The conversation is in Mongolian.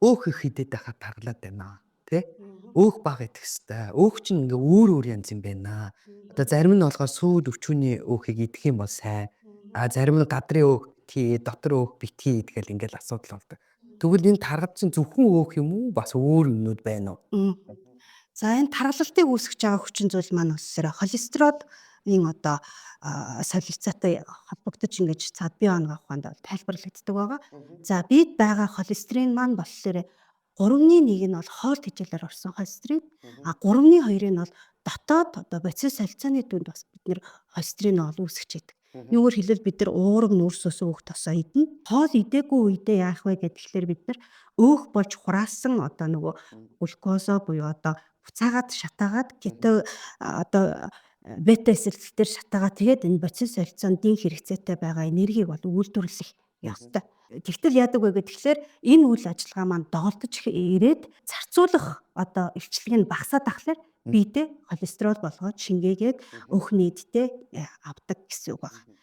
Өөх их хидэд байхад таргалаад байна. Тэ? Өөх бага идэх хэвээр. Өөх чинь ингээ өөр өөр янз юм байна. Одоо зарим нь болохоор сүйд өвчүүний өөхийг идэх юм бол сайн. А зарим нь гадрын өөх битгий, дотор өөх битгий гэдгээл ингээл асуудал болдог. Тэгвэл энэ таргад чинь зөвхөн өөх юм уу? Бас өөр юмнууд байна уу? За, энэ таргалалтыг үүсгэж байгаа хүчин зүйл маань болохоор холестеролын одоо солилцоотой холбогдож, ингэж цаад бие онгой ухаанд бол тайлбарлагддаг байгаа. За, бид байгаа холестерин маань болохоор 3-ны 1 нь бол хоол тэжээлээр орсон холестерин, а 3-ны 2 нь бол дотоод одоо бодис солилцооны дүнд бас бид нэр холестерин бол үүсгэж байдаг. Юугаар хэлбэл, бид нар уураг нүүрсөөс өөх тосоо идэнэ. Хоол идээгүй үедээ яах вэ гэхээр бид нар өөх болж хураасан одоо нөгөө глюкозо буюу одоо буцаагаад шатаагаад, кето одоо бета эсэлтээр шатаагаад, тэгээд энэ бодис солилцоонд хэрэгцээтэй байгаа энергийг бол үйлдвэрлэх ёстой. Тэгтэл яадаг вэ гэхээр энэ үйл ажиллагаа маань доголдож ирээд, зарцуулах одоо илчлэг нь багасаад ахлаар биедээ холестерол болгоод шингээгээд өөх нийтдээ авдаг гэсэн үг байна.